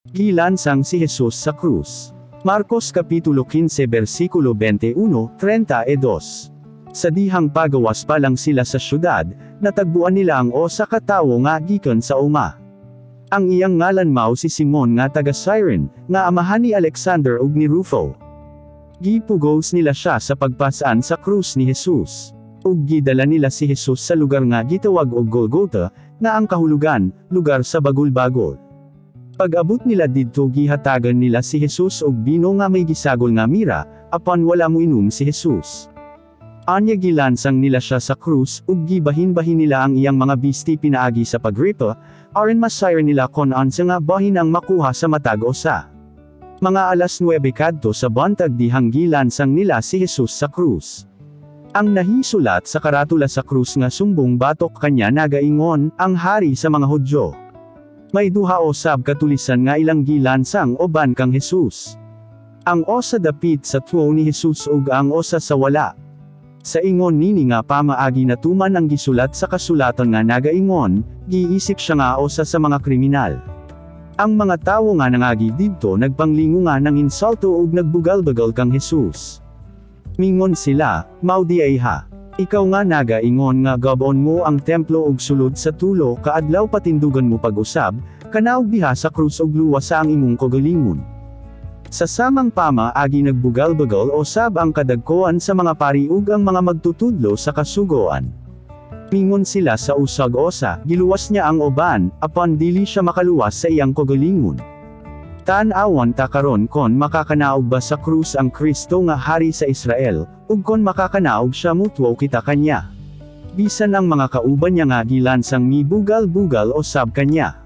Gilansang si Jesus sa krus. Marcos Kapitulo 15 versikulo 21, 32. Sa dihang pagawas pa lang sila sa syudad, natagbuan nila ang usa ka tawo nga gikan sa uma. Ang iyang ngalan mao si Simon nga taga Cyrene, nga amahan ni Alexander ug ni Rufo. Gipugos nila siya sa pagpasan sa krus ni Jesus. Ug gidala nila si Jesus sa lugar nga gitawag og Golgotha, nga ang kahulugan, lugar sa bagul-bagol. Pag-abot nila didto, gihatagan nila si Jesus og bino nga may gisagol nga mira, apan wala moinom si Jesus. Anya gilansang nila siya sa krus, ug gibahin-bahin nila ang iyang mga bisti pinaagi sa pagripa, aron masayran nila kon unsa nga bahin ang makuha sa matag usa. Mga alas 9 kadto sa buntag dihang gilansang nila si Jesus sa krus. Ang nahisulat sa karatula sa krus nga sumbong batok kanya nagaingon, "Ang Hari sa mga Hudyo." May duha usab ka tulisan nga ilang gilansang uban kang Jesus. Ang usa dapit sa tuo ni Jesus ug ang usa sa wala. Sa ingon nini nga pamaagi natuman ang gisulat sa kasulatan nga nagaingon, "Giisip siya nga usa sa mga kriminal." Ang mga tawo nga nangagi didto nagpanglingo nga nanginsulto ug nagbugal-bugal kang Jesus. Mingon sila, "Mao diay ha. Ikaw nga nagaingon nga gub-on mo ang templo ug sulod sa 3 ka adlaw patindugan mo pag-usab, kanaog diha sa krus ug luwasa ang imong kaugalingon." Sa samang pamaagi nagbugal-bugal usab ang kadagkoan sa mga pari ug ang mga magtutudlo sa kasugoan. Mingon sila sa usag-usa, "Giluwas niya ang uban, apan dili siya makaluwas sa iyang kaugalingon. Tan-awon ta karon kon makakanaog ba sa krus ang Kristo nga hari sa Israel, ug kon makakanaog siya, mutuo kita kanya." Bisan ang mga kauban niya nga gilansang mibugal-bugal usab kanya.